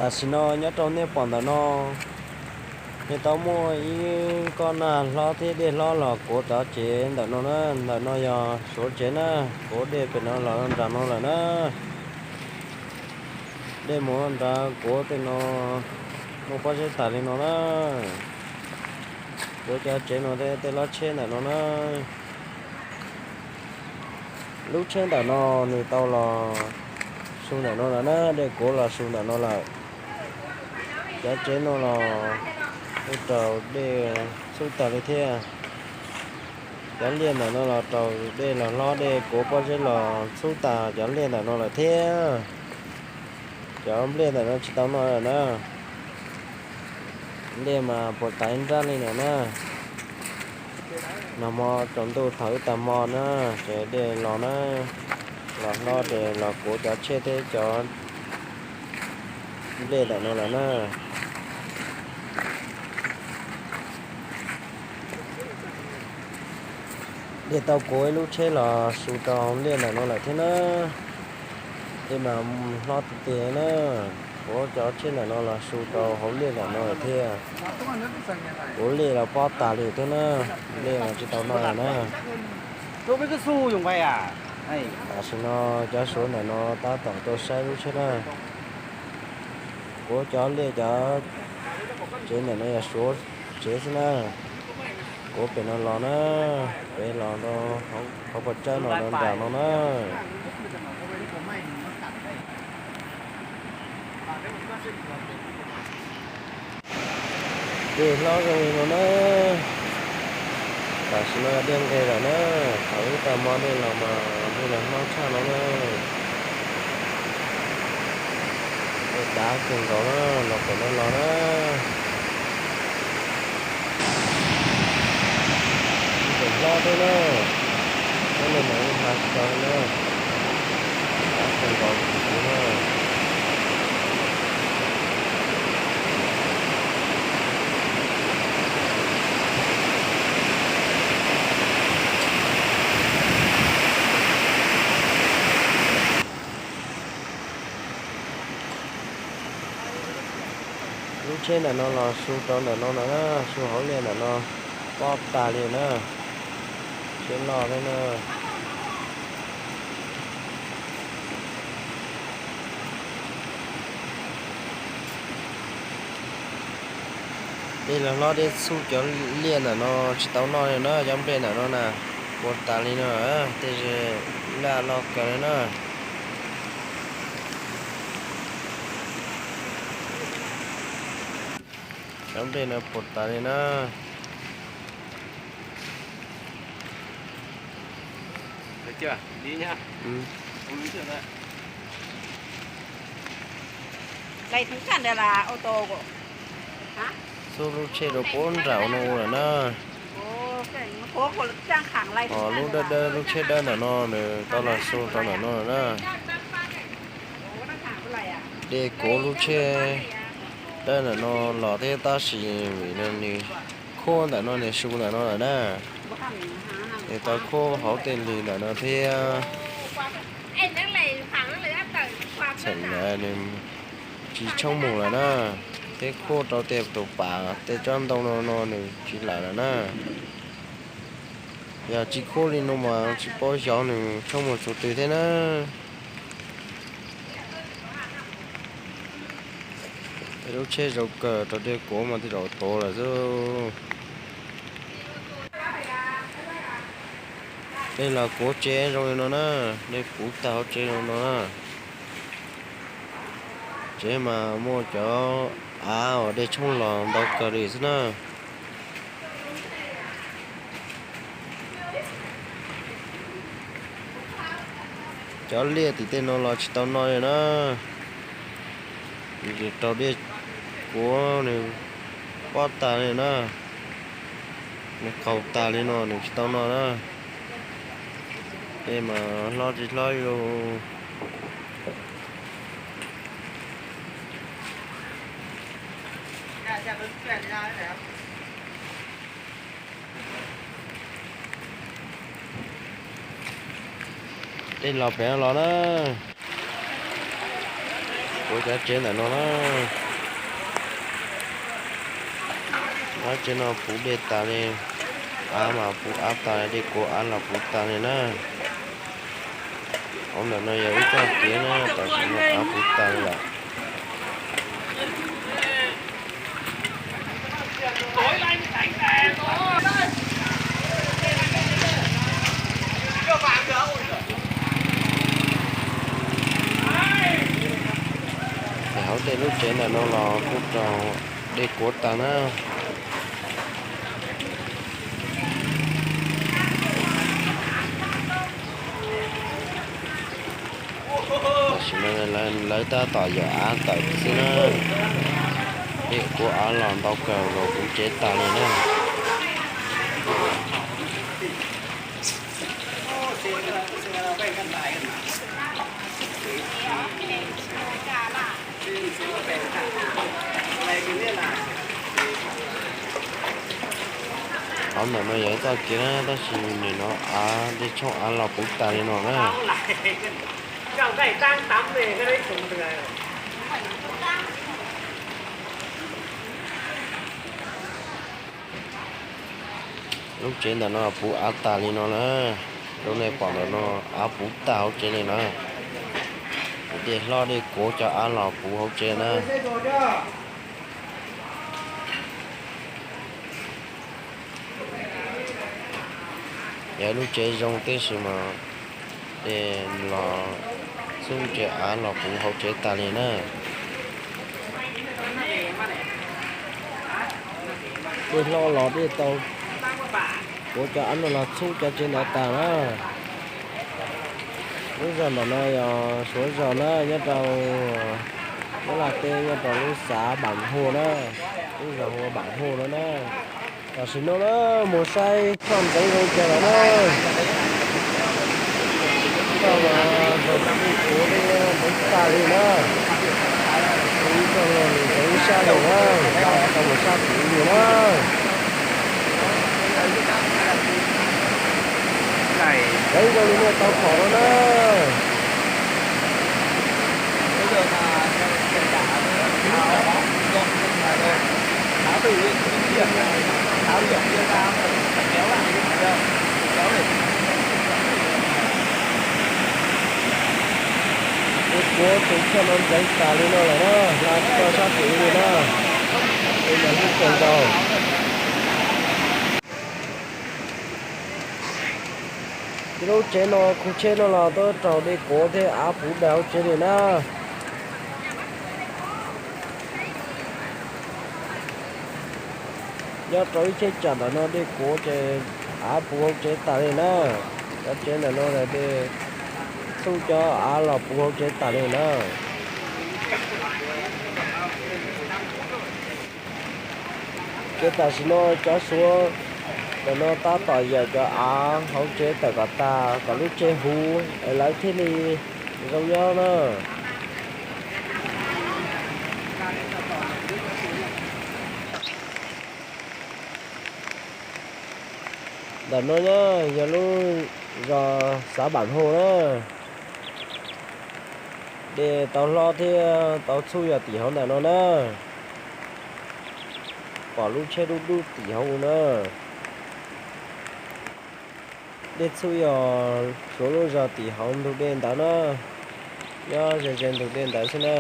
Tam sim no nyob rau nej pom ntawm no, nej tau muaj ib kob nag hlob thiab dej hlob los kuav cov tsev ntawm no na. Ntawm no yog Suav tsev na, kuav dej pem no los nram no lawm na. Dej mus nrad kuav tej no, muaj pob zeb tas li no na. Kuav cov tsev no thiab tej lub tsheb ntawm no na. Lub tsheb ntawm no nws tau los su ntawm no lawm na, dej kuav los su ntawm no lawm. Cov tsev no los raug dej xub tas li thiab. Cov liaj ntawm no los raug dej los hlob, dej kuav pob zeb los xub tas cov liaj ntawm no lawm thiab. Cov nplej ntawm no tsis tau noj lawm na. Nplej mas puas tas ib nrab li ntawm na. Nag hmo tsaus ntuj thaum ib tag hmo na, ces dej los na, los hlob ces los kuav cov tsheb thiab cov nplej ntawm no lawm na. Dej tau kuav ib lub tsheb los su rau hauv liaj ntawm no lawm thiab na. Dej mas hlob tiag tiag na, kuav cov tsheb ntawm no los su rau hauv liaj ntawm no lawm thiab. Kuav liaj los pob tas li thiab na, liaj mas tsis tau noj na. Tam sim no cov Suav ntawm no tab tom tuaj saib lub tsheb na. Kuav cov liaj cov tsev ntawm no yog Suav tsev xwb na. Kuav pem no los na, pem los rau hauv pas tsawb no nram no na. Dej hlob zoo li no na. Tam sim no dej nqes lawm na, thaum ib tag hmo dej los mas dej los hlob tshaj no na. Dej dav kawg nkaus na, los pem no los na. Dej hlob thiab na, nyob li mas yeej hla tsis tau li na. Dav kawg nkaus li na. Lub tsheb ntawm no los su rau ntawm no na, su hauv liaj ntawm no pob tas li na. Tsheb loj thiab na. Dej los hlob dej xub cov liaj ntawm no tsis tau noj li na, cov nplej ntawm no na, puas tas li no, tej laj loj kawg li na. Cov nplej no puas tas li na. Xub lub tsheb rau puag nram no lawm na. Ho lub dawb dawb, lub tsheb dawb ntawm no nws tau los su rau ntawm no lawm na. Dej kuav lub tsheb dawb ntawm no los thiab tab sis vim nws khuab ntawm no nws su ntawm no lawm na. Nws tau khuab hauv tej lws ntawm no thiab. Txheem ntawd nws tsis tshoob mus lawm na, thiab khuab rau tej tus pam tej tsob ntoo no no nws tsis lawm lawm na. Yog tsis khuab li no mas tsis paub xyov nws tshoob mus txog twg thiab na. Tej lub tsheb zoo kawg, raug dej kuav mas tej zaum tuag lawm xwb. Dej los kuav tsev zoo li no na, dej kuav tag hauv tsev zoo no na. Tsev mas muaj cov av uas dej tshoob los ntau kawg li xwb na. Cov liaj tim tej no los tsis tau noj li na, raug dej kuav nws pob tas li na, nws qaug tas li no nws tsis tau noj na. Dej mas hlob tsis hlob li lauj. Dej los pem no los na. Cov tsev ntawm no na, cov tsev no puv dej tas li, av mas puv av tas li, dej kuav av los puv tas li na. Hauv ntawm no yog ib txoj kev na, tam sim no av puv tas li lawm. Ces hauv tej lub tsev ntawm no los kuj raug dej kuav tas na. Tam sim no lawv tab tom yawm av tawm xwb na. Dej kuav av los ntau kawg, los puv tsev tas li na. Hauv ntawm no yog ib txoj kev na, tab sis nim no av, dej tshoob av los puv tas li no na. Lub tsev ntawm no puv av tas li no na. Rau nej pom ntawm no, av puv tag hauv tsev li na. Dej hlob dej kuav cov av los puv hauv tsev na. Yog lub tsev zoo tib si mas dej los txhub tsev av los puv hauv tsev tas li na. Dej hlob los dej tau kuav cov av no los txhub cov tsev ntawd tas na. Lub zos ntawm no yog Suav zos na, nyob rau Nyab Laj teb, nyob rau lub xav Pam Hu na, lub zos hu Pam Hu no na. Tam sim no na, mus saib txoj ntxeev zoo cas lawm na. Txoj mas zoo li dej kuav dej ntxeev tas li na. Ib txoj los ntxeev ib sab li na, tau mus sab tim ub li na. Ntxeev zoo li nej tau pom no na. Dej kuav tus txoj no ntxeev tas li no lawm na, hla tsis tau sab tid li na. Dej mas hlub kawg nkaus. Ces lub tsev no khu tsheb no los twb raug dej kuav thiab av puv daws hauv tsev li na. Nyob rau ib cheeb tsam ntawm no dej kuav ces av puv hauv tsev tas li na. Cov tsev ntawm no dej txhub cov av los puv hauv tsev tas li na. Ces tam sim no cov Suav ntawm no tab tom yawm cov av hauv tsev tawm kom tag kom lub tsev huv es lawv thiaj li zoo nyob na. Ntawm no na yog lub zos xav Pam Hu na. Dej tau hlob thiab tau txhub yog tim hauv ntawm no na. Pom lub tsheb dub dub tim hauv na. Dej txhub yog Suav lub zos tim hauv ntug dej ntawd na. Nyob ze ze ntug dej ntawd xwb na.